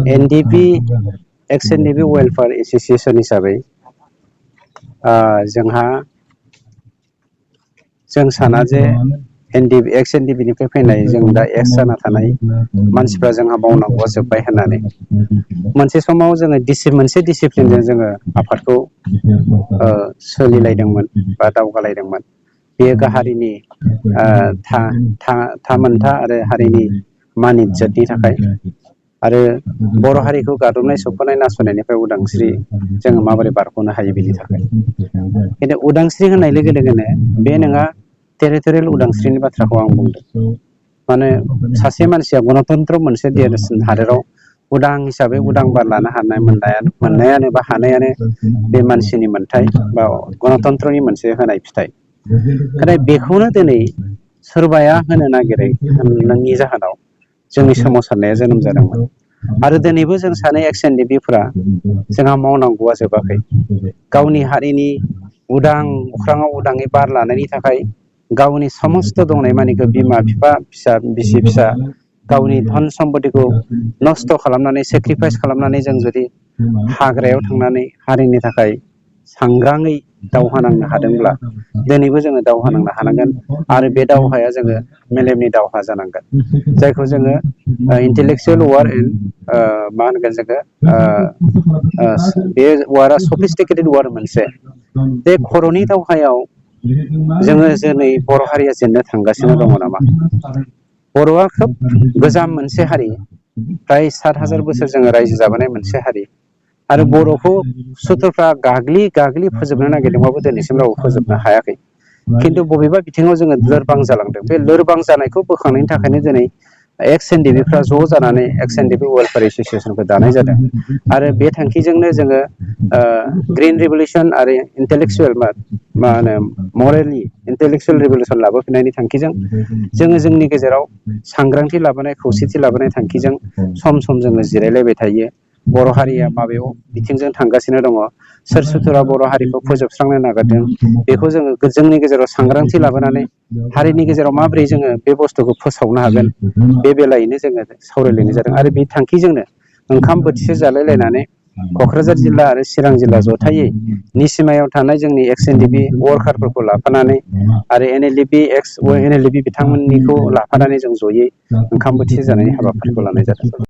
एनडिपि एक्स एनडिपि welfare association हिसाबै जों साना जे एक्स एनडिपिनिफ्राय फैनाय जों दा एक्स जाना थानाय मानसिफ्रा जोंहा मावनांगौआ जोब्बाय होननानै मोनसे समाव जोङो मोनसे डिसिप्लिनजों जोङो आफादखौ सोलिलायदोंमोन बा दावगालायदोंमोन। बेयो हारिनि थामोनथा आरो हारिनि मान इज्जतनि थाखाय आरो बर' हारिखौ गादबनाय सोबख'नाय नासयनायनिफ्राय उदांस्रि जोङो माबोरै बारग'नो हायो बेनि थाखाय। खिन्थु उदांस्रि होननाय लोगो लोगोनो बे नङा टेरिटरियेल उदांस्रिनि बाथ्राखौ आं बुंदों। माने सासे मानसिया गणतन्त्र मोनसे देरसिन हादोराव उदां हिसाबै उदां बार लानो हानाय मोननायानो बा हानायानो बे मानसिनि मोन्थाय बा गणतन्त्रनि मोनसे होनाय फिथाइ। नाथाय बेखौनो दिनै सोरबाया होनो नागिरै नोंनि जाहोनाव जोंनि सोमावसारनाया जोनोम जादोंमोन। आरो दिनैबो जों सानै एक्स एनडिपिफोरा जोंहा मावनांगौआ जोबाखै। गावनि हारिनि उदां अख्राङाव उदाङै बार लानायनि थाखाय गावनि समस्त दंनाय मानिखौ बिमा बिफा फिसा बिसि फिसा गावनि धन सम्पतिखौ नस्थ' खालामनानै सेक्रिफाइस खालामनानै जों जुदि हाग्रायाव थांनानै हारिनि थाखाय सांग्राङै दावहा नांनो हादोंब्ला दिनैबो जोङो दावहा नांनो हानांगोन। आरो बे दावहाया जोङो मेलेमनि दावहा जानांगोन। जायखौ जोङो इन्टेलेक्सुयेल वार एन्ड मा होनगोन जोङो बे वारआ सफिस्टिकेटेड वार मोनसे। बे खर'नि दावहायाव जोङो दिनै बर' हारिया जेननो थांगासिनो दङ नामा? बर'आ खोब गोजाम मोनसे हारि। फ्राय 7,000 बोसोर जोङो रायजो जाबोनाय मोनसे हारि। आरो बर'खौ सुथुरफ्रा गाग्लि फोजोबनो नागिरदोंबाबो दिनैसिम रावबो फोजोबनो हायाखै। खिन्थु बबेबा बिथिङाव जोङो लोरबां जालांदों। बे लोरबां जानायखौ बोखांनायनि थाखायनो दिनै एक्स एनडिपिफ्रा ज' जानानै एक्स एनडिपि वेलफेयार एस'सियेसनखौ दानाय जादों। आरो बे थांखिजोंनो जोङो ग्रिन रिभलिउसन आरो इन्टेलेक्सुयेल मा होनो मरेलि इन्टेलेक्सुयेल रिभलिउसन लाबोफिननायनि थांखिजों जोङो जोंनि गेजेराव सांग्रांथि लाबोनाय खौसेथि लाबोनाय थांखिजों सम सम जोङो जिरायलायबाय थायो। बर' हारिया माबेयाव बिथिंजों थांगासिनो दङ, सोर सुथुरा बर' हारिखौ फोजोबस्रांनो नागिरदों, बेखौ जोंनि गेजेराव सांग्रांथि लाबोनानै हारिनि गेजेराव माबोरै जोङो बे बुस्थुखौ फोसावनो हागोन, बे बेलायैनो जोङो सावरायलायनाय जादों। आरो बे थांखिजोंनो ओंखाम बोथिसे जालायलायनानै क'क्राझार जिल्ला आरो चिरां जिल्ला जथायै निसिमायाव थानाय जोंनि एक्स एनडिपि वार्कारफोरखौ लाफानानै आरो एन एल डि पि बिथांमोननिखौ लाफानानै जों जयै ओंखाम बोथिसे जानायनि हाबाफारिखौ लानाय जादों।